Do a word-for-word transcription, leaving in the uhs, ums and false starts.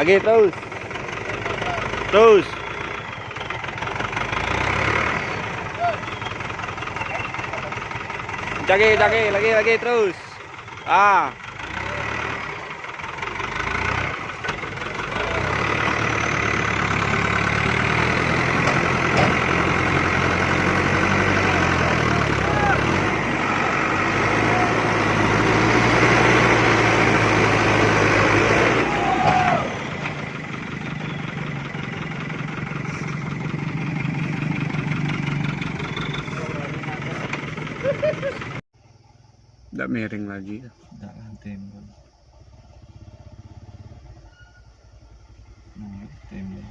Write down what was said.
Lagi terus. Terus. Cari, cari, lagi, lagi, terus. Ah. Dak miring lagi. Dak lah, tembel. Nah, tembel.